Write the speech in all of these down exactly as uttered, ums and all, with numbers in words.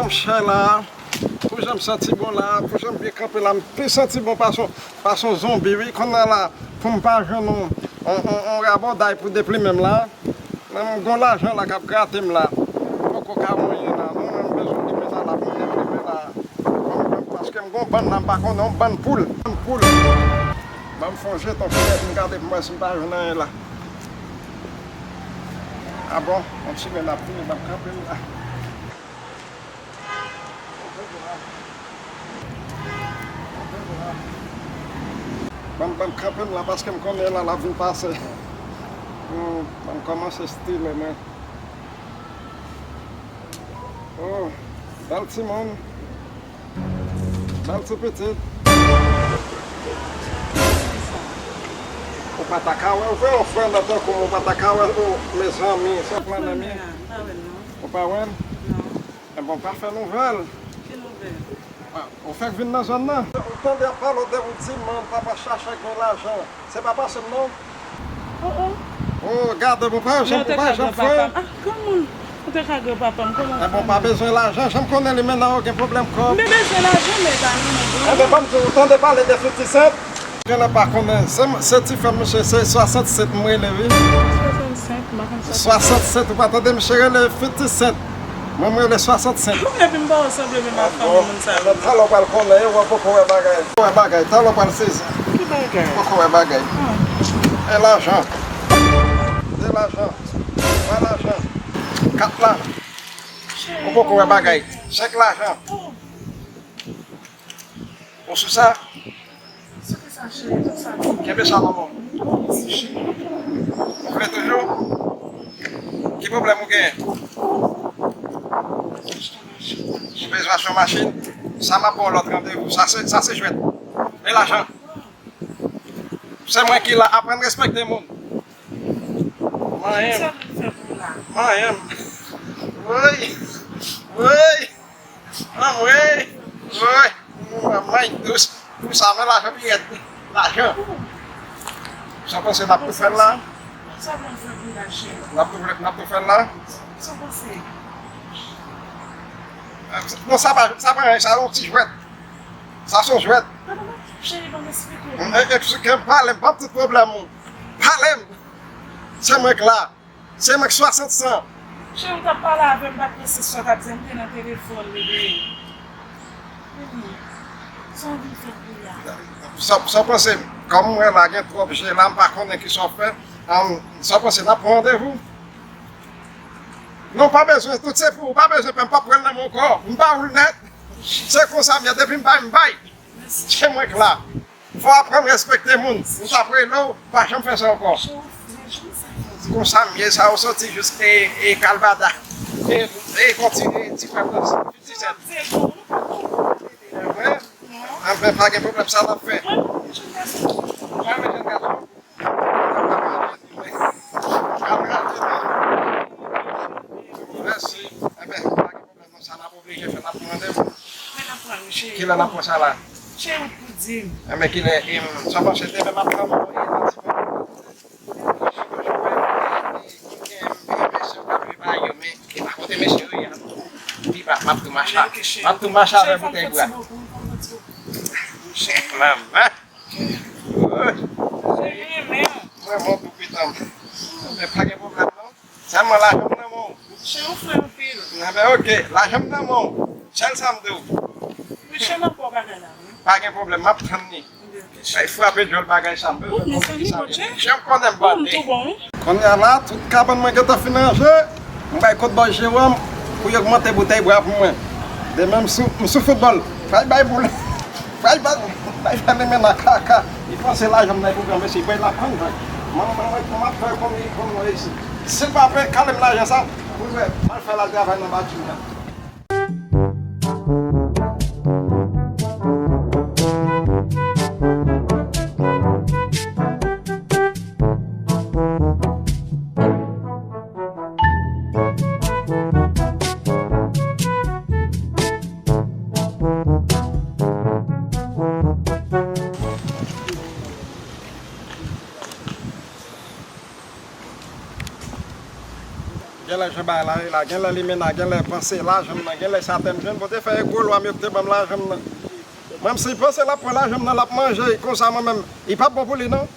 Chè la, pou jan m santi bon la, pou jan m byen kanpe la, m pi santi bon pase yon, pase yon zonbi, wi. Kounye a la, pou m pa jwenn yon, yon, yon, yon rabòday pou deplimen m la, men m gon lajan la k ap grate m la. M poko ka manyen la, non, men m bezwen deplimen la pou m deplimen la. Ban m, ban m, paske m gon bann la, m pa konnen, yon bann poul. Bann poul. Ban m fè yon jete yon kilè pou m gade pou m wè si m pa jwenn anyen la. A bon, yon ti men ap vini, ban m kanpe m la. Ban m, ban m kanpe m la paske m konnen la l ap vin pase. Hmm, ban m kòmanse stile men. Oh, bèl timoun. Bèl ti pitit. Ou pa ta ka wè, ou vle yon frè nan tankou m, ou pa ta ka wè, oh, mezanmi, sa flann mi. Ou pa wè l? Non. Enben, w pa fè nouvèl. Ki nouvèl? Ah, ou fèk vin nan zòn nan? Ou tande y ap pale w de ou di, man, papa chache gen lajan. Se pa pase m, non? Oh, oh. Oh, gade, bon, pa janm, pa janm fè. Ah, kòman ou te ka granpapa m? Kòman ou fè? Enben, w pa bezwen lajan, jan m konnen li menm nan yo gen pwoblèm kòb. M te bezwen lajan, men pa nan men. Enben, ban m di w, ou tande pale de Fifty Cent? Genlè pa konnen. Se, se ti frè m, misye, se swasannsenk m rele, wi. Swasannsenk, m pa konn sa. Swasannsenk, ou pa tande misye rele Fifty Cent. Mwen, m rele swasannsenk. Epi m pa wè sanble menm ak fanmi moun sa yo. Talè w pral konnen, e, w poko wè bagay. Poko wè bagay, talè w pral sezi. Ki bagay? Poko wè bagay. Ah. E lajan. De lajan. Twa lajan. Kat lajan. Ou poko wè bagay. Senk lajan. Ou sou sa? Kenbe sa nan men w. Ou vle toujou? Ki pwoblèm ou genyen? Ou bezwen achte yon machin? Sa m ap ba w lòt randevou. Sa se, sa se jwèt. E lajan. Se mwen ki la. Aprann respekte moun. Manyen m. Manyen m. Woy. Woy. Anmwey! Woy! Manman dous! Pou sa, men lajan pi rèd. Lajan! Sa w panse n ap tou fè l la? Sa w panse pou lajan? N ap tou, n ap tou fè l la? Sa w panse? Non, sa pa, sa pa anyen, sa yon ti jwèt. Sa se yon jwèt. Cheri, ban m eksplike w. Eksplike m, pale m, ban m tout pwoblèm ou. Pale m! Se mwen k la. Se mwen k swasannsenk. Cheri, w t ap pale avè m, m pa t prese sa w t ap di, m te nan telefòn, bebe. Bebe, sa w vin fè kounye a? Sa, sa w panse, kòm m wè la gen twòp je la, m pa konnen kisa w fè. Sa w panse, n ap pran randevou? Non, pa bezwen, tout se pou ou, pa bezwen pè, m p ap pran l nan men w ankò. M ba ou l nèt. Se konsa m ye, depi m bay, m bay. Se mwen k la. Fò w aprann respekte moun. M t ap rele w, pa janm fè sa ankò. Konsa m ye, sa yo soti jis e, e Kalbada. E, e kontinye ti frè m nan Fifty Cent. Anfen, pa gen pwoblèm, sa n ap fè. Mèsi. Enben, pa gen pwoblèm, non. Sa n ap oblije fè, n ap pran randevou. Men n ap pran, wi, cheri. Kilè n ap pran sa la? Cheri, ou t pou di m. Enben, kilè, em, sa w panse demen m ap pran, e, nan ti pòt? Gen, gen mesye yo k ap viv a yo, men e pa kote mesye yo ye a non. Pi ba, m ap tou mache, m ap tou mache avè boutèy bwa. Manman. Mwen bon pou pitan m. Men pa gen pwoblèm non. Sèlman lajan m nan men w. Cheri, ou fre anpil. Enben, ok, lajan m nan men w. Sèl sa m di w. Mesye, m ap ba w bagay la, wi. Pa gen pwoblèm, m ap tann li. Ay, frape djòl bagay sa, m bezwen konn kisa l ye. Jan m konnen m bate. Kounye a la, tout kabann mwen gentan fin ranje. M bay kout bòy Jewòm pou y ogmante boutèy bwa pou mwen. Demen, m sou, m sou foutbòl. Fay bay boul. Fay bay, bay fè li men nan kaka. Li panse lajan m nan pou gran mesye, bay lapann, bay. Manman mwen, m ap fè konn li konn mwen isi. Si l pa fè kale m lajan sa, pou l wè, m al fè l al travay nan batiman. Gen lè jan bagay la ye la, gen lè limena, gen lè panse lajan m nan, gen lè sa tè m jwenn, bon, te fè e gwo lwa m yo ki te ban m lajan m nan. Menm si l panse l ap pran lajan m nan, l ap manje konsa, mwen menm, li p ap bon pou li non.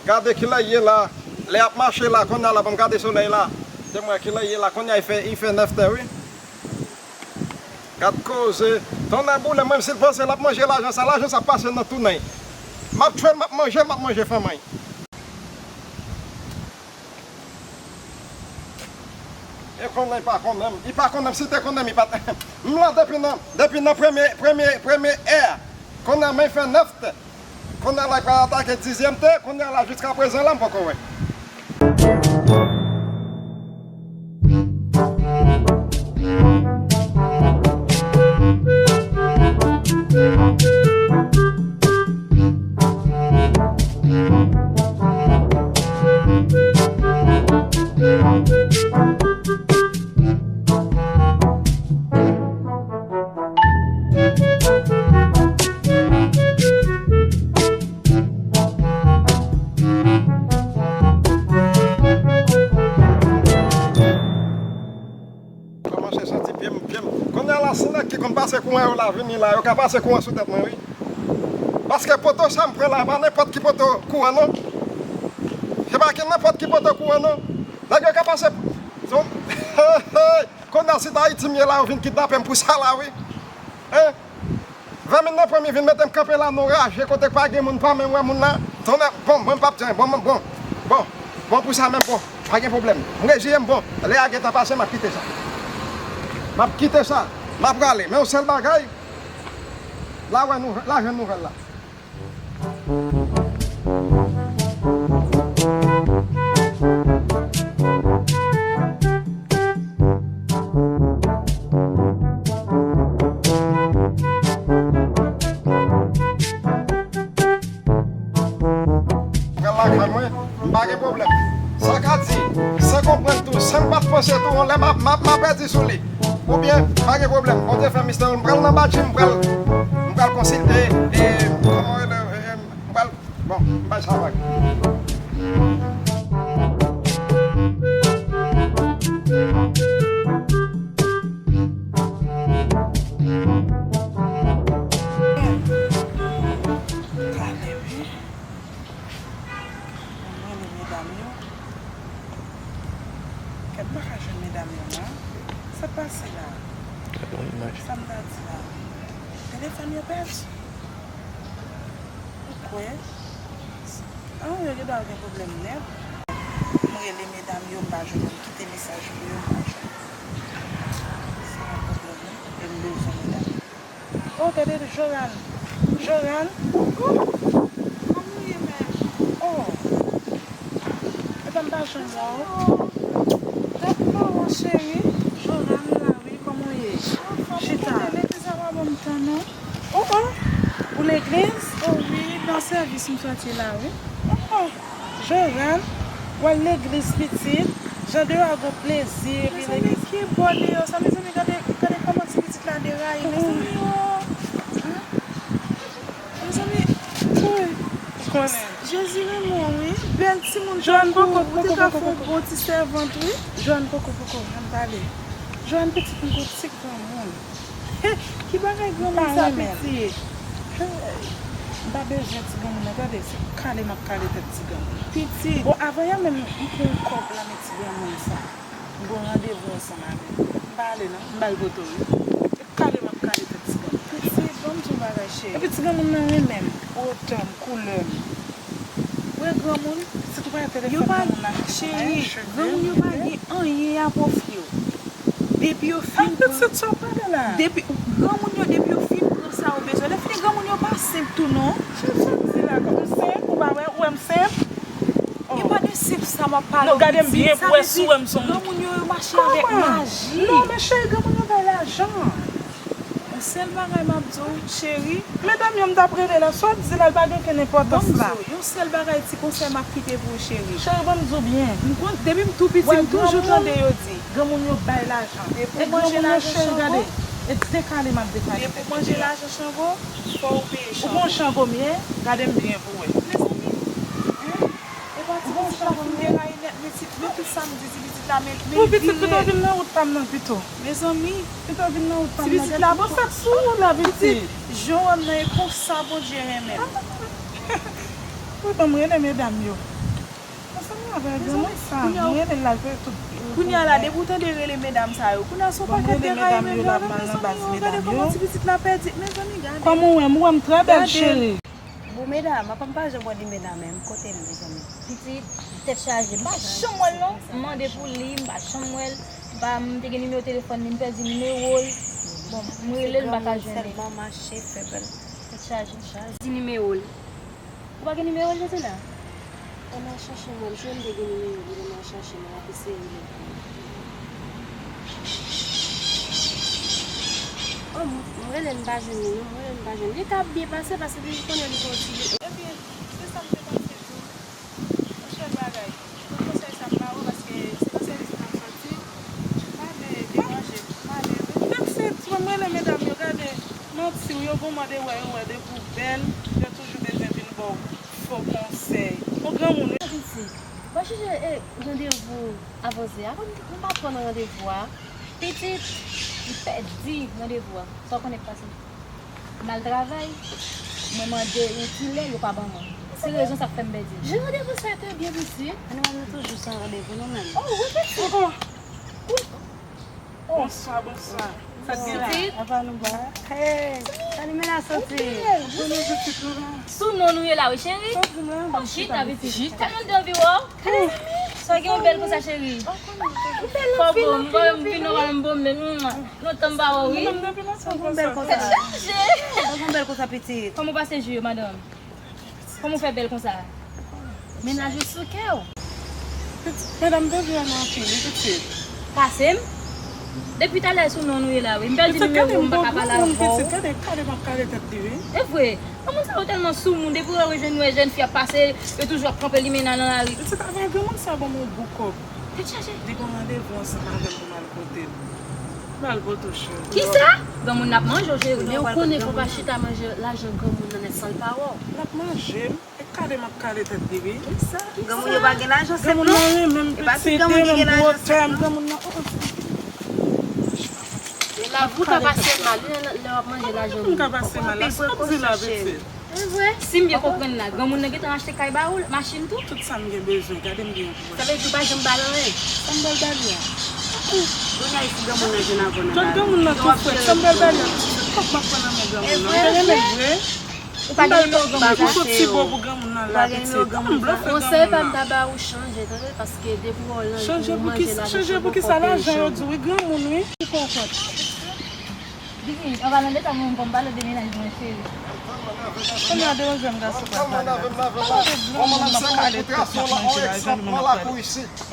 Gade kilè l ye la, lè y ap mache la, kounye a la, ban m gade solèy la. Te m wè kilè l ye la, kounye a li fè, li fè nèf tè, wi. Gad koze. Tonnè boule, menm si l panse l ap manje lajan sa, lajan sa ap pase nan tou nen l. M ap tchwe l, m ap manje l, m ap manje fanmi l. E konnen l pa konnen m. Li pa konnen m. Si te konnen m, li pa t. M la depi nan, depi nan premye, premye, premye è. Konnen men fè nèf tè. Konnen la, l pral atake dizyèm tè. Konnen la, jiskaprezan la, m poko wè. Kòmanse santi pye m, pye m. Kounye a la, si nèg ki konn pase kouran yo la vini la, yo ka pase kouran sou tèt mwen, wi. Paske poto sa m pran la, pa nenpòt ki poto kouran, non. Se pa ki nenpòt ki poto kouran, non. Nèg yo ka pase. Kounye a, si t Ayiti m ye la, yo vin kidnape m pou sa la, wi. Hein? Vèmin nan pran m, li vin mete m kanpe la nan raje kote k pa gen moun, m pa menm wè moun la. Tonnè, bon, mwen m p ap di anyen, bon, bon, bon, bon, bon pou sa menm, bon, pa gen pwoblèm. M reziye m, bon, lè a gentan pase, m ap kite sa. M ap kite sa, m ap prale. Men yon sèl bagay, la wè nouvè-, la jwenn nouvèl la. Pral lakay mwen, m pa gen pwoblèm. Sa ka di, san konprann tou, san m pa t panse tou, yon lè m a, m a, m a pèdi sou li. Oubyen, pa gen pwoblèm, Bondye fè mistè, m pral nan badji, m pral, m pral konsilte, e, kòman yo rele, e, m pral, bon, m bay sa vag. Talè, wi. Mwen rele medam yo. Kèt, m pa ka jwenn medam yo, non. Sa k pase la? Gade yon imaj. Sa m ta di la? Telefòn yo pèdi. Ou kwè? Ah, yo gendwa gen pwoblèm nèt. M rele medam yo, m pa jwenn yo, m kite mesaj pou yo, m pa jwenn. Se yon pwoblèm, wi. E m bezwen medam yo. Oh, gade Joran. Joran. Kòman w ye menm? Oh. Epa m pa jwenn la, oh. Gad maman cheri. Joran la, wi, kòman w ye? Chita. Legliz la pa ban m tan, non. Oh, oh. Ou legliz? Oh, wi, nan sèvis m soti la, wi. Oh, oh. Joran, w al legliz pitit. Jan de a gon plezi, epi legliz. Mezanmi, ki bò deyò sa, mezanmi, gade, gade kòman ti pitit la deraye, mezanmi. Oh. Mezanmi, Jezi renmen w, wi. Bèl timoun tankou w, ou te ka fè yon bon ti sèvant, wi. Joanne, poko, poko, ann pale. Joanne, pitit m gon ti granmoun. Ki bagay granmoun sa piti? M pa bezwen ti granmoun nan, tande, se kale m ap kale tèt ti granmoun nan. Pitit. Bon, avan yè menm, m pran yon kòb lan men ti granmoun sa. M gon randevou ansanm avè l. M pa ale non, m ba l poto wi. E kale m ap kale tèt ti granmoun. Pitit, ban m di w bagay cheri. Epi ti granmoun nan renmen m, otan m, koulè m. Ou wè granmoun, si tou pa telefòn granmoun nan, cheri, granmoun yo pa gen anyen y ap ofri w. Depi yo fin pran, depi, granmoun yo, depi yo fin pran sa yo bezwen, lè fini granmoun yo pa senp tou non. Cheri, sa m di la, m senp, ou pa wè, ou wè m senp? Li pa de senp sa m ap pale w, pitit. Non, gade m byen pou wè si w wè m se yon moun. Granmoun yo, yo mache avèk maji. Non, men cheri, granmoun yo bay lajan. Yon sèl bagay m ap di w, cheri. Medam yo, m t ap rele la, sa w di la, l pa gen okenn enpòtans la. Ban m di w, yon sèl bagay, ti konsèy m ap kite pou w, cheri. Cheri, ban m di w byen. M konn, depi m tou piti, m toujou tande yo di. Granmoun yo bay lajan. E granmoun yo, cheri, gade. E dekale m ap dekale tèt. Depi w manje lajan Chango, fò w peye Chango. Ou gon Chango m ye, gade m byen pou w wè. Mezanmi, hein? E pa ti pitit la fin deraye. Gad pitit, men tout sa m di, ti pitit la, men, men Wi, pitit, pito vin nan wout pa m nan pito. Mezanmi, pito vin nan wout pa m nan, pitit la, bon, sa k sou ou la, pitit? Jan w wè m nan, e konsa Bondye renmen m. Wi, ban m rele medam yo. Mezanmi, avè granmoun sa, mwen rele l la, l fè tout. Kounye a la, depi w tande rele medam sa yo, kounye a se yon pakèt deraye menm yo avè, mezanmi, gade kòman ti pitit la pèdi, mezanmi, gade. Kòman w wè m? Ou wè m trè bèl, cheri. Bon, medam, apa m pa janm wè Limena menm? Kote l, mezanmi? Pitit, tèt chaje. M pa janm wè l non. M mande pou li, m pa janm wè l. M pa, m te gen nimewo telefòn li, m pèdi nimewo l. Bon, m rele l, m pa ka jwenn li. Sèlman mache, fè bèl. Tèt chaje. Di nimewo l. Ou pa gen nimewo l, Josena? Ann al chache, mwen, m jwenn te gen nimewo l, ann al chache, mwen ap eseye rele l. Oh, m, m rele l, m pa jwenn li, non, m rele l, m pa jwenn li. Li ka ap byen pase, paske li konnen li gon ti. Ebyen, se sa m te panse di w. Yon sèl bagay, tout konsèy sa m ba ou, paske se nan sèvis m ap soti, pa vle deranje m, pa vle, wi. Mèsi, ti mwen, m rele medam yo, gade, manti w, yo gon mande wè yo wè depi w bèl, yo toujou bezwen vin ba w fo konsèy. Yon granmoun, wi. Pitit, pa chèche, e, randevou avanse a, kòm m pa pran nan randevou a. Pitit, m pèdi randevou a. Sa w konnen k pase? M al travay, mwen mande yon ti lè, yo pa ban mwen. Se rezon sa k fè m pèdi. Jan randevou sa te byen pitit. Ann, nou toujou san randevou nou menm. Oh, wi, pitit. Oh, oh. Oh. Bonswa, bonswa. Sa k gen la? Pitit. Apa nou ba? Hey, sa Limena soti? Bon, nou pitit nou la. Sou non nou ye la, wi, cheri. Sa w di m la? Oh, chita, pitit. Chita. Tèlman m te anvi wè w. Sa gen yon bèl konsa, cheri. Fò bon, m pa menm vin, m pa menm bon, men, mm, lontan m pa wè w, wi. Sa gen yon bèl konsa. Sa gen yon bèl konsa, pitit. Kòman w pase jou yo, madanm? Kòman w fè bèl konsa? Mennaj ou sou kè w. Pitit, medam, m te vle wè nou anpil, wi, pitit. Pase m? Depi talè sou non nou ye la, wi. M pèdi nimewo w, m pa ka pale avè w. Pitit, gade, gade, gade, m ap kale tèt li, wi. E vre. Granmoun sa yo tèlman soumoun, depi yo rejwenn yon jèn fi ap pase, yo toujou ap kanpe Limena nan lari. Pitit, avè granmoun sa ban m yon gwo kòb. Tèt chaje. Li gon randevou ansanm avè m pou m al kote l. M al pote w, cheri. Kisa? Granmoun nan ap manje w, cheri. Men ou konnen fò pa chita manje lajan granmoun nan nèt san l pa wè w. L ap manje m. E kale m ap kale tèt li, wi. Granmoun yo pa gen lajan, se plis. Granmoun nan renmen m, pitit, e m gwo tè m. Granmoun nan, oh, oh. E lavi w ka pase mal, wi, lè w ap manje lajan moun. M ka pase mal la, sa w di la, pitit? E vre? Si m byen konprann la, granmoun nan gentan achte kay ba ou, machin tou? Tout sa m gen bezwen, gade m gen yon pou mwen. Sa vle di ou pa janm ba l anyen? Sa m ba l ba li a? Kounye a, e si granmoun nan jwenn avè w nan lari? Jwenn granmoun nan tou frèt, sa m ba l ba li a? Tout kòb m ap pran nan men granmoun nan. M te renmen l vre. Ou pa gen nimewo granmoun sa? Ou soti bo pou granmoun nan la, pitit. Konsèy pa m ta ba ou, chanje, tande, paske depi w wè w nan manje lajan, chanje pou kisa? Lajan yo di wi, granmoun wi. Ki fè w kont? Bibi, an palan de sa, mwen menm kòm pale de mennaj mwen, cheri. Kounye a deranje m, gason pa pale la. Pale de granmoun nan kale tèt, m ap manje lajan nou, m ap pale.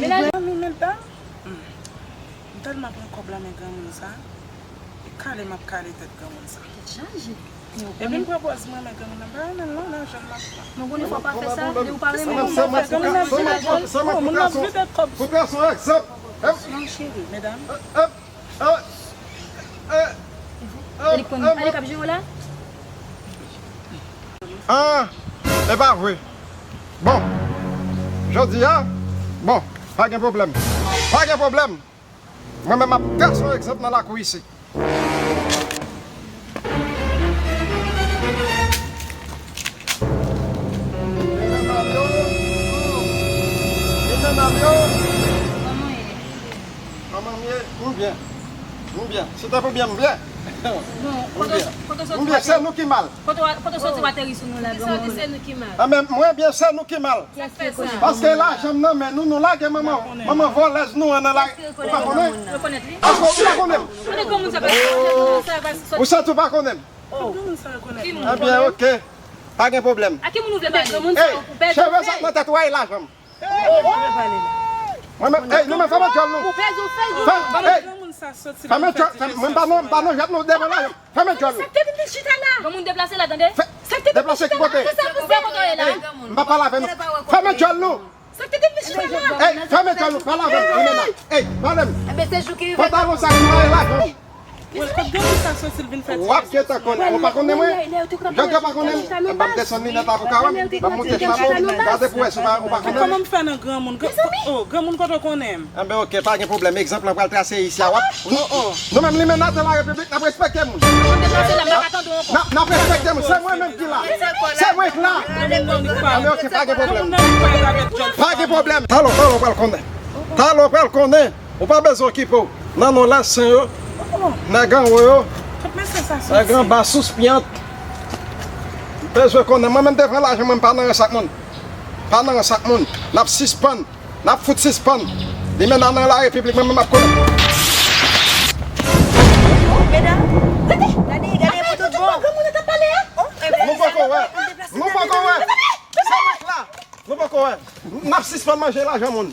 Mennaj mwen menm, medam. M tèlman pran kòb la men granmoun sa. E kale m ap kale tèt granmoun sa. Tèt chaje. Epi m pran pòz mwen men granmoun nan. M pa renmen l non, lajan l la. Nou konnen fò pa fè sa, lè ou pa renmen moun nan, fè granmoun nan di lajan l. Oh, moun nan vide kòb. Pou pran yon egzanp. Non, cheri, medam. Elik konn, Elik ap jere w la? Ah, e pa vre. Bon, jodi a, bon, pa gen pwoblèm. Pa gen pwoblèm. Mwen menm m ap trase yon egzanp nan lakou isi. Mezanmi, mezanmi. Kòman w ye? Kòman m ye? M byen. M byen. Si te pou byen, m byen. Bon, kote w soti, kote w soti, m byen, se nou ki mal. Kote w, kote w soti, w ateri sou nou la, granmoun. Kote w soti, se nou ki mal. Anben, mwen byen, se nou ki mal. Kiyès ki rekonèt? Paske lajan m nan men nou, nou lage manman, manman vòlèz nou an nan lari. Ou pa konnen? Rekonèt li. Ankò, ou pa konnen m? Kote granmoun sa pase? Ou santi ou pa konnen m? Ki moun? Ebyen, oke. Pa gen pwoblèm. A ki moun ou vle pale? Ey, cheve sa k nan tèt ou a, e lajan m. Mwen menm, ey, nou menm fèmen djòl nou. Fèmen, ey, fèmen djòl, fèmen, mwen m pa nan, m pa nan jwèt nou devan lajan m. Fèmen djòl nou. Sa k te vin chita la? Granmoun deplase la, tande. Deplase ki kote? Sa pou sa kote w ye la? M pa pale avè nou. Fèmen djòl nou. Sa k te vin chita la? Ey, fèmen djòl nou, pale avè m, Limena. Ey, pale m. Pantalon sa ki mare la, granmoun. Wè, kot granmoun sa soti l vin fè ti W ap gentan konnen. Ou pa konnen mwen? Jan w pa konnen m? M ap desann linèt la pou ka wè m. M ap moute chapo. Gade pou wè si w pa konnen m. Kòman m fè nan granmoun? Oh, granmoun kote w konnen m? Enben, oke, pa gen pwoblèm. Egzanp lan pral trase isi a, w ap. Nou menm, limenna de la repiblik, n ap respekte moun. N ap respekte moun. Se mwen menm ki la. Se mwen ki la. Enben, oke, pa gen pwoblèm. Pa gen pwoblèm. Talè w pral konnen. Talè w pral konnen. Ou pa bezwen okipe w. Nan non lè sen yo, nèg anwo yo, nèg anba sous pyant. Bezwen konnen, mwen menm devan lajan mwen, m pa nan rans ak moun. Pa nan rans ak moun. N ap sispann. N ap fout sispann. Limenna nan la repiblik, mwen menm m ap konnen. Medam, gade, gade, gade pou tout bon. Nou poko wè. Nou poko wè. Se mèt la. Nou poko wè. N ap sispann manje lajan moun.